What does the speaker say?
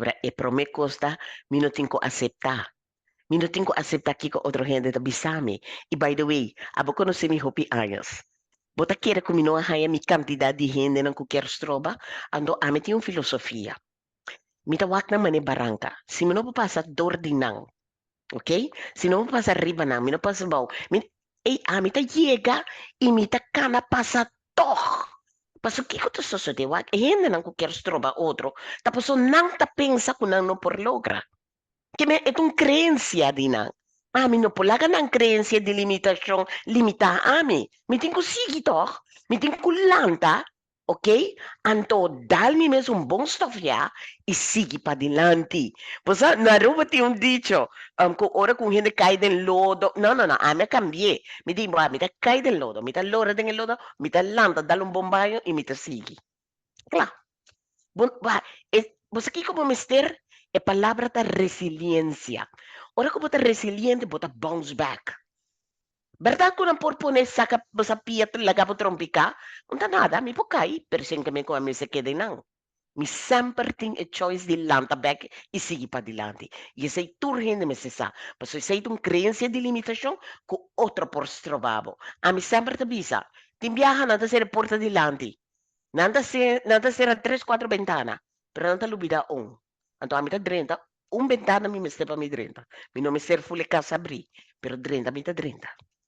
Ora, e promé kos ta, mi no tin ku aseptá. Mi no tin ku aseptá kiko otro hende ta bisa mi. I by the way, abo konosé mi hopi años. Bo ta kere ku mi no a haña mi kantidat di hendenan ku kier stroba? Anto ami tin un filosofia. Mi ta wak nan manera baranka. Si mi no por pasa dor di nan, ok? Si no por pasa riba nan, mi no pasa bou. Mi, ey, ami ta yega i mi ta kana pasa tòg. Pasobra kiko ta sosodé? Wak, e hendenan ku kier stroba otro, ta pasobra nan ta pensa ku nan no por logra. Ke men, e ta un kreensia di nan. Ami no por laga nan kreensia di limitashon limitá ami. Mi tin ku sigui tòg. Mi tin ku lanta. Ok, anto dal mi mes un bon stofiá i sigui padilanti. Bo sa, na Aruba tin un dicho, ku ora ku un hende kai den lodo, no, no, no, ami a kambi'é. Mi di, bo, mi ta kai den lodo, mi ta lora den e lodo, mi ta lanta, dal un bon baño i mi ta sigui. Kla. Bo, bo, e, bo sa kiko bo mester? E palabra ta resiliensia. Ora ku bo ta resiliente, bo ta bounce back. Berdad cu nan por pone saca bo sa pia laga bo trompica? Un ta nada, mi por cay, pero sin ke mi cu a mester keda einan. Mi semper tin e choice di lanta bek y sigui padilanti. Y esey tur hende mester sa, pasobra esey ta un creencia di limitacion cu otro por stroba bo. Ami semper ta bisa, tin biaha nan ta cera e porta dilanti, nan ta nan ta cera tres cuatro bentana, pero nan ta lubida un. Anto ami ta drenta, un bentana mi mester pa mi drenta. Mi no mester ful e cas abri, pero drenta mi ta drenta.